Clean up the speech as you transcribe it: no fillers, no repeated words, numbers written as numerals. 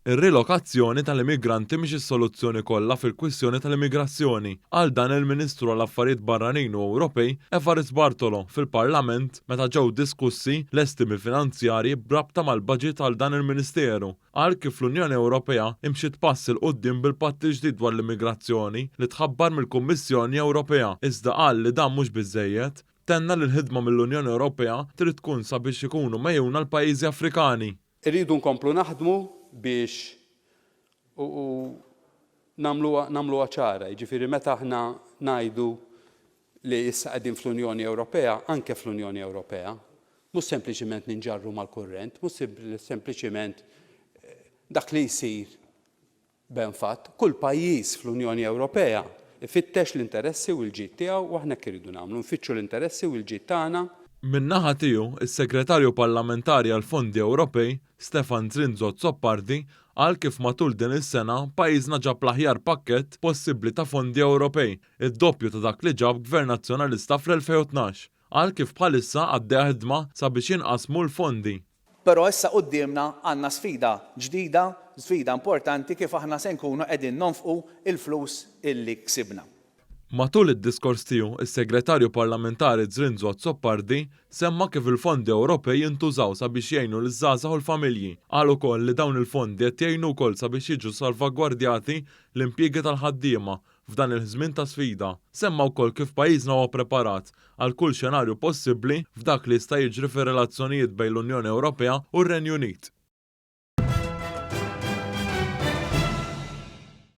Ir-rilokazzjoni tal-immigranti mhix is-soluzzjoni kollha fil-kwistjoni tal-immigrazzjoni, qal dan il-Ministru għall-Affarijiet Barranin u Ewropej Evarist Bartolo fil-Parlament meta ġew diskussi l-estimi finanzjarji b'rabta mal-baġit għal dan il-Ministeru. Qal kif l-Unjoni Ewropea imxiet pass 'il quddiem bil-Patt il-Ġdid dwar l-Immigrazzjoni li tħabbar mill-Kummissjoni Ewropea iżda qal li dan mhux biżżejjed. Tenna li l-ħidma mill-Unjoni Ewropea trid tkun sabiex ikunu megħjuna l-pajjiżi Afrikani. Irridu nkomplu naħdmu biex u nagħmluha nagħmluha ċara, jiġifieri meta aħna ngħidu li issa qegħdin fl-Unjoni Ewropea, anke fl-Unjoni Ewropea, mhux sempliċiment ninġarru mal-kurrent, mhux sempliċiment dak li jsir Ben fatt, kull pajjiż fl-Unjoni Ewropea ifittex l-interessi u l-ġid tiegħu u aħna hekk irridu nagħmlu, nfittxu l-interessi u l-ġid tagħna. Min-naħa tiegħu, is-Segretarju Parlamentari għall-Fondi Ewropej, Stefan Zrinzo Azzopardi, qal kif matul din is-sena pajjiżna ġab l-aħjar pakkett possibbli ta' fondi Ewropej, id-doppju ta' dak li ġab Gvern Nazzjonalista fl-2012. Qal kif bħalissa għaddejja ħidma sabiex jinqasmu l-fondi. Però issa quddiemna għandna sfida ġdida, sfida importanti kif aħna se nkunu qegħdin nonfqu l-flus illi ksibna. Matul id-diskors tiegħu, is-Segretarju Parlamentari Zrinzo Azzopardi semma kif il-fondi Ewropej jintużaw sabiex jgħinu liż-żgħażagħ u l-familji. Qal ukoll li dawn il-fondi qed jgħinu wkoll sabiex jiġu salvagwardjati l-impjiegi tal-ħaddiema f'dan il-ħżmien ta' sfida. Semma wkoll kif pajjiżna huwa preparat għal kull xenarju possibbli f'dak li jista' jiġri fir-relazzjonijiet bejn l-Unjoni Ewropea u r-Renju Unit.